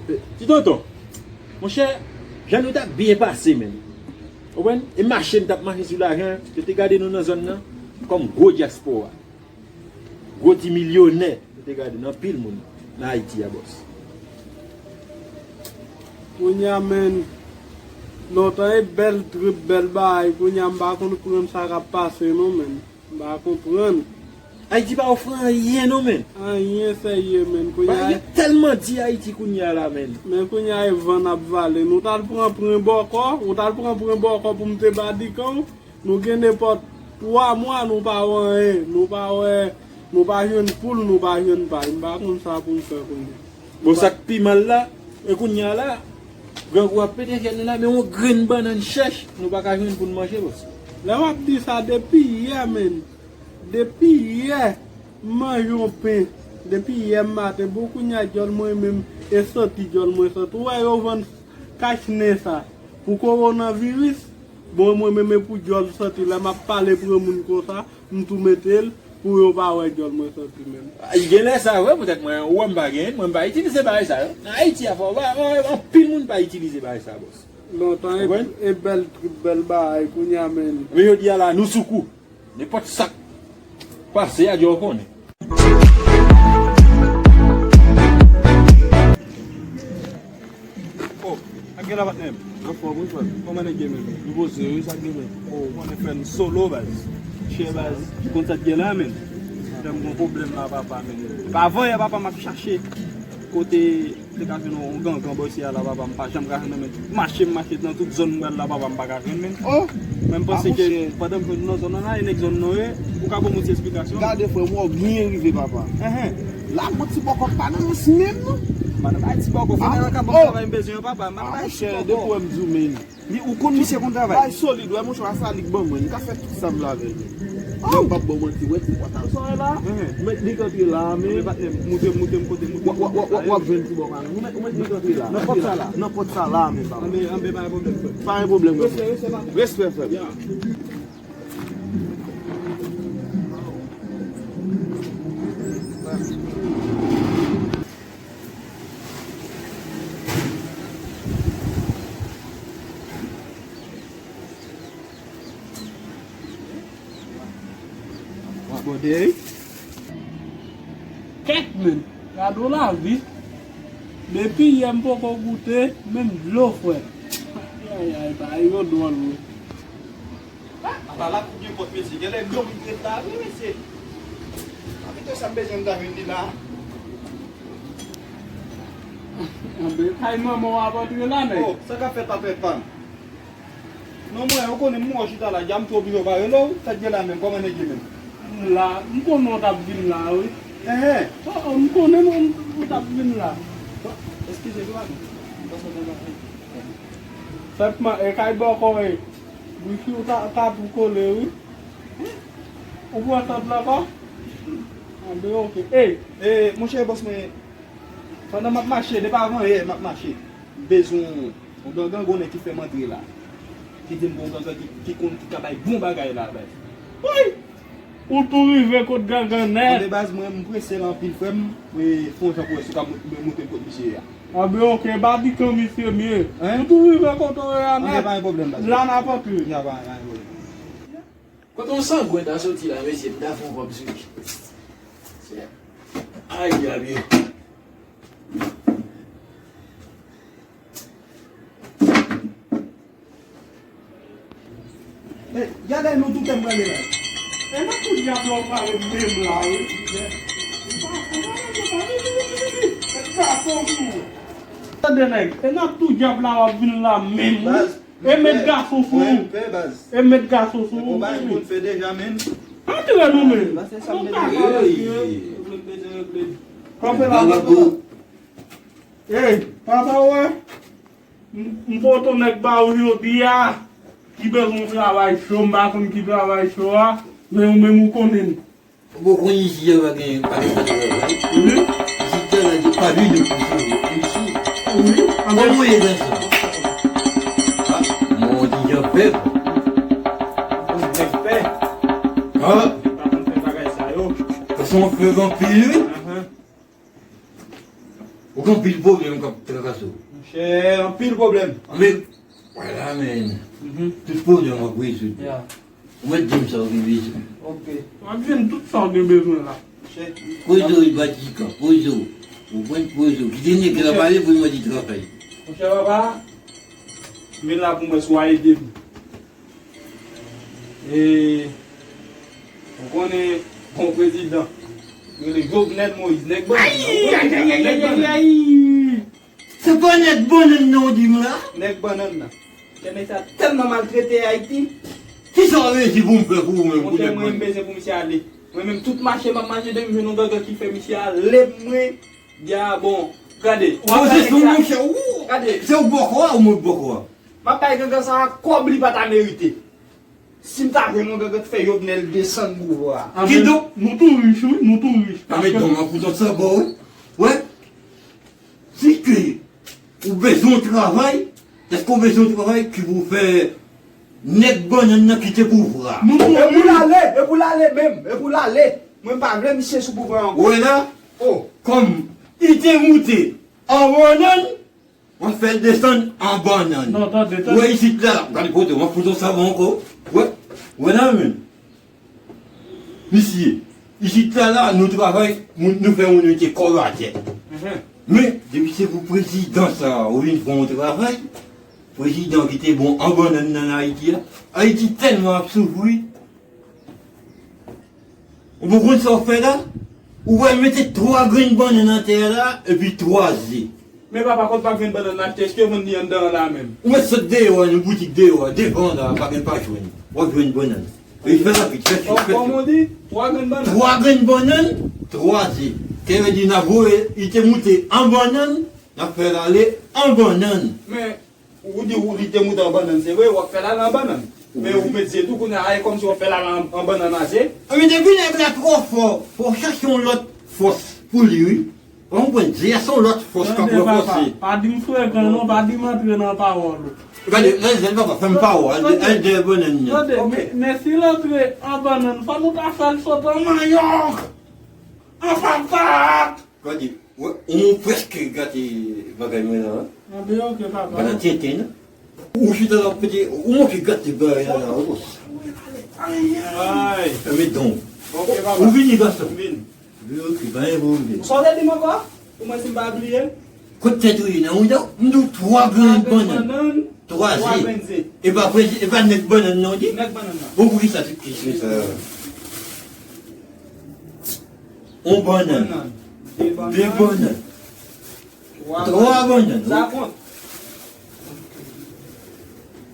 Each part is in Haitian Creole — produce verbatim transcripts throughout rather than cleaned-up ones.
Ti tonton, monchè, jan nou t ap byen pase, menn. Ou konprann? E mache n t ap mache sou lajan, yo te gade nou nan zòn nan kòm gwo dyaspora. Gwo ti milyonè, yo te gade nou, anpil moun nan Ayiti a, bòs. Kounye a, menn, lontan e bèl trip, bèl bagay, kounye a m pa konprann sa k ap pase, non, menn. M pa konprann. Ayiti pa ofri anyen non, menn. Anyen serye, menn. Kounye a, yo tèlman di Ayiti kounye a la, menn. Men kounye a, e van n ap vale. Nou t al pran pren bòkò, ou t al pran pren bòkò pou m te badikan w. Nou gen nenpòt twa mwa, nou pa wè anyen. Nou pa wè, nou pa jwenn poul, nou pa jwenn pay. M pa konn sa pou m fè kounye a. Bon, sa k pi mal la, e kounye a la, grangou ap pete fyèl nou la, men yon grenn bannann chèch, nou pa ka jwenn pou n manje, bòs. Lè w ap di sa, depi yè, menn. Depi yè, m manje yon pen. Depi yè maten, bon, kounye a, djòl mwen menm, e santi djòl mwen santi. Ou wè, yo vann kach nen sa pou kowonaviris. Bon, mwen menm, e pou djòl santi. Lè m ap pale pou yon moun konsa, m tou mete l pou yo pa wè djòl mwen santi menm. Ay, gen lè sa vre, poutèt mwen, ou wè m pa genyen, mwen m pa itilize bagay sa yo. Nan Ayiti a, fò, anpil moun pa itilize bagay sa, bòs. Lontan e, e bèl trip, bèl bagay, kounye a, menn. Men jodi a la, nou sou kou. Nenpòt sa k pase a, djòl konnen. Oh, sa k gen la, patnè m? Anfòm, wi, frè m. Kòman nèg ye, menn? Nou poze, wi, sa k gen, menn? Oh, ou konnen, frè m, solo, baz. Chè, baz. Ou konn sa k gen la, menn? Frè m, gon pwoblèm la, papa, menn. Pa avan yè, papa, m ap chache kote m te ka jwenn yon gangan bò isi a la, papa, m pa janm ka jwenn, menn. Mache, m mache nan tout zòn m pral la, papa, m pa ka jwenn, menn. Oh! Men m panse ke pandan m jwenn ou nan zòn nan la, e nèg zòn nan ye, ou ka ban m yon ti esplikasyon? Gade, frè m, wè w byen rive, papa. Enhen. La, gon ti bòkò pa nan rans menm, non. Pa nan bay ti bòkò, fò nan kab travay m bezwen an, papa. M ap bay ti bòkò. Depi w wè m di w, men. Li, ou konn misye konn travay. Bay solid, wè, monchè, a sa li k ban mwen. M ka fè tout sa m vle avè l. Men m p ap ba w manti, wè, ti pòt la. Sa w wè la? Enhen. Ou mèt nik antre la, men. Men patnè m, moute m, moute m kote, moute m kote. W ap jwenn ti bòkò la. Ou mèt, ou mèt nik antre la. Nan pòt sa la? Nan pòt sa la, men, papa. Anben, anben, pa gen pwoblèm, frè m. Pa gen pwoblèm, frè m. Respè, respè, patnè. Respè, frè m. Ya. W abòde, wi. Kèt, menn. Gade yon lavi. Depi yè m poko goute menm dlo, frè. Ayayay, bagay yo dwòl, wi. Apa la pou gen pòt, mesye. Genlè granmoun ki ret la, wi, mesye. Anpito sa m bezwen m ta jwenn li la. Anben, kay manman w ap antre la, nèg. Oh, sa k ap fèt, pa fèt, pa m. Non, mwen, ou konnen, m wè w chita la, dja m tou oblije w pa rele w, sa k gen la menm, kòman nèg ye menm? M la, m konnen w t ap vin la, wi. Enhen. Oh, oh, m konnen w, w t ap vin la. Bon, eskize m, pa m. M panse w te la. Sèlman, e kay bòkò e. Wi, fi ou ta, ta tou kole, wi. Ou pran sant la ankò? Anben, oke. Ey! E, monchè, bòs mwen, pandan m ap mache, depi avan yè, m ap mache. M bezwen yon, yon gangan, gon nèg ki fè m antre la. Ki di m gon gangan ki, ki konn, ki ka bay bon bagay la, baz. Woy! Ou tou rive kot gangan nèt. Anben baz, mwen, m prese la anpil, frè m. Mwen fè yon jan pou wè si w ka mou-, mou-, moute m kot misye a. Anben, oke, badikan misye m ye. Hein? Ou tou rive kote w ye a nèt. Anben, pa gen pwoblèm, baz. La n ap antre. Ya, pa, pa gen pwoblèm. Kote yon sangwen ta soti la, mesye, m ta fè yon kòb sou li. Ay, djab yo. Men, gade nou tout tèm prale la. E nan kou djab la w prale menm la, wi. Tande, nèg, e nan kou djab la w ap vin la menm, wi. Baz, e met gason sou ou. E met gason sou ou, wi. Antre nou menm. Nou ka fè antre. Kanpe la, kanpe la. Ey, papa, wè. M, m poto nèg ba ou jodi a, ki bezwen yon travay cho, m pa konn ki travay cho a, men ou menm ou konnen l. Ou poko konn isi a pa gen, pa gen travay. Wi. Isi a la di pa vin pou sa, wi. Isi. Wi. Kòman w ye, gason? Ah, mwen di jan fèb. Ou nèg pè. Ah. Li pa konn fè bagay sa yo. Gason fèb anpil, wi. Ahan. Ou Anpil pwoblèm k ap trakase w. Monchè, anpil pwoblèm. Men, vwala, men, tout pwoblèm w ap rezoud. Ou mèt di m sa w gen bezwen. Ok. W ap jwenn tout sa w gen bezwen la. Monchè. Poze w, Batikan, poze w. Ou konprann, poze w. Kite nèg la pale pou l mande travay. Monchè papa, m vin la pou m wè si w a ede m. E, ou konnen, bon prezidan, yo rele Jovenel Moïse, nèg bannann nan. Ou konnen nèg bannann. Se pa nèg bannann nan w di m la? Nèg bannann nan. Kè nèg sa tèlman maltrete Ayiti. Kisa w vle di pou m fè pou ou menm pou nèg bannann? Monchè, mwen, m bezwen pou misye ale. Mwen menm, tout mache m ap mache, depi m jwenn yon gangan ki fè misye ale, mwen, di a, bon, gade, w ap gade nèg sa. Gade. Se ou k bòkò a ou mwen k bòkò a? M ap bay gangan sa a kòb li pa ta merite. Si m ta jwenn yon gangan ki fè Jovenel desann pouvwa a. Kidonk, nou tou rich, wi, nou tou rich. Paske m ap fout sa bò, wi. Wè. Si ke ou bezwen yon travay, èske ou bezwen yon travay ki pou fè nèg bannann nan kite pouvwa a? E pou l ale, e pou l ale menm, e pou l ale. Mwen m pa vle misye sou pouvwa ankò. Ou wè la? Kòm li te moute an bannann, w ap fè l desann an bannann. Non, tande, tande. Ou wè isit la, gade kote, w ap fout yon savan ankò. Wè, wè nan men. Misye, isit la, la, nou travay, moun, nou fè moun mete kò atè. Men, depi se pou prezidan sa a, ou vin fè yon travay, prezidan ki te bon an bannann nan Ayiti a, Ayiti tèlman ap soufri, ou pa konn sa w fè la? Ou pral mete twa grenn bannann atè a la, epi twa ze. Men papa, kot pa grenn bannann nan achte, èske yo vann li anndan an la menm? Ou mèt sot deyò a, nan boutik deyò a, devan an la, pa gen pa jwenn. W ap jwenn bannann. E fè rapid, fè fit, fè fit. Kòman w di? Twa grenn bannann? Twa grenn bannann, twa ze. Kè vle di n a voye, li te moute an bannann, n ap fè l ale an bannann. Men, ou di ou li te moute an bannann, se vre, w ap fè l ale an bannann. Men ou met ze tou, kounye a, e kòmsi w ap fè l ale an, an bannann a ze. Ebyen, depi nèg la twò fò, fò w chache yon lòt fòs pou li, wi. Ou konprann, ze a se yon lòt fòs k ap ranfòse. Tande, papa, pa di m frekan non, pa di m antre nan pawòl ou. Gade, lè zèl papa, fè m pawòl, al, al dèyè bannann nan. Tande, men, men si l antre an bannann, fò nou ta fè l sot an manyòk, an patat. Gade, wè, ou prèske gate bagay mwen la, wi. Anben, ok, papa. Bannann tenten, non? Ou chita la, pete, ou manke gate bagay la, la, wi. Ay, ay. Fèmen don. Ok, papa. Ou vini, gason. M vin. Vin, ok, pa gen pwoblèm. Sa w te di m ankò? Pou mwen, si m pa bliye. Kot tèt ou ye nan mouda w? M di w twa grenn bannann. Twa grenn bannann. Twa ze. Twa grenn ze. E pa prezi-, e pa nèg bannann nan w di? Nèg bannann nan. Bon, poukisa tout kesyon sa? Yon bannann. Bannann. De bannann. De bannann. Twa bannann. Twa bannann. Sa kont.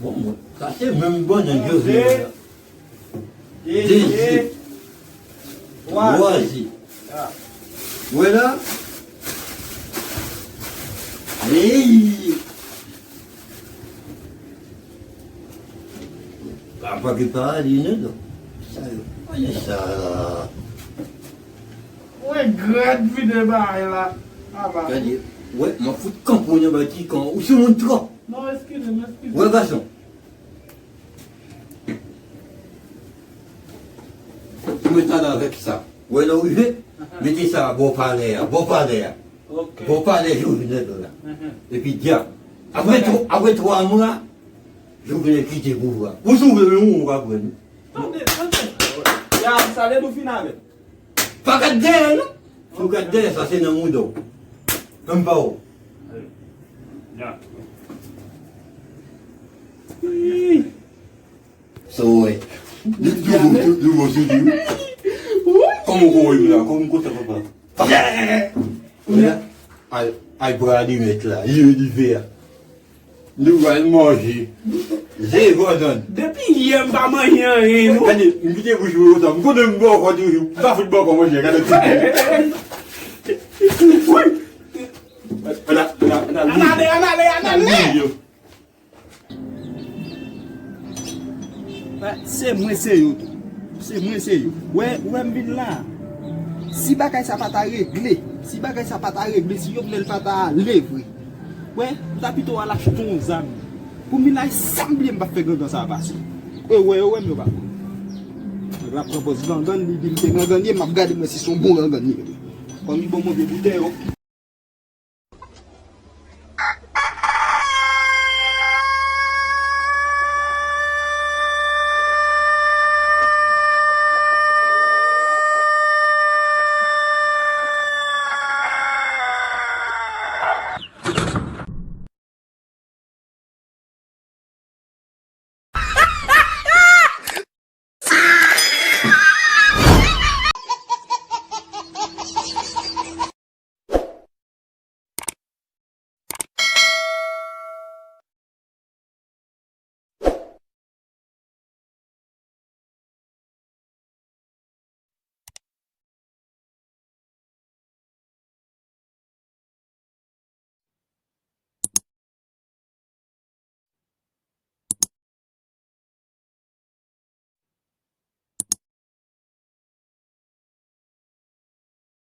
Bon, bon. Sa se menm bannann yo vle la. De ze. Twa ze. Twa ze. Wè la? Hey! Papa ki pa ale, non, non. Sa yo, konnen sa. Mwen grad vide bagay la. Papa. Gade, wè, m ap fout kanpe w nan batikan. Ou sou moun twòp. Non, eskize m, eskize m. Wè, gason. Ou mèt ale avèk sa. Wè, lè w rive, mete sa bò palè a, bò palè a. Ok. Bò palè Jovenel la. Epi di a, apre twa, apre twa mwa, Jovenel kite pouvwa. Ou sou vle, men ou ka pran. Tande, tande. Ya, sa vle di w fin avè l. Pa gad dèyè, non. Si w gad dèyè, sa se nan mouda w. Menm pa w. Ya. Ih. Sa w wè? Li, li, li, li, li, kòman w wè m la? Kòman w kontan, papa? Ay, ay, bra li mèt la, li, li vè a. Nou pral manje. Ze bannann. Depi yè m pa manje anyen, non. Gade, m kite bouch mwen konsa. M konnen m bòkò toujou. M pa fout bòkò manje. Gade ti. Wi. Ann ale, ann ale, ann ale. Se mwen, se yo tou. Se mwen, se yo. Wè, wè m vin la. Si bagay sa pa ta regle, si bagay sa pa ta regle, si Jovenel pa ta ale vre, wè, m ta pito al achte yon zam. Pou m vin la, sa m bliye m pa fè gangan sa pase. E wè, yo wè m yo pa kwè. Nèg la pran pòz gangan, li di m se gangan li ye, m ap gade mwen si se yon bon gangan li ye. Kòm li ban m yon vye boutèy, yo.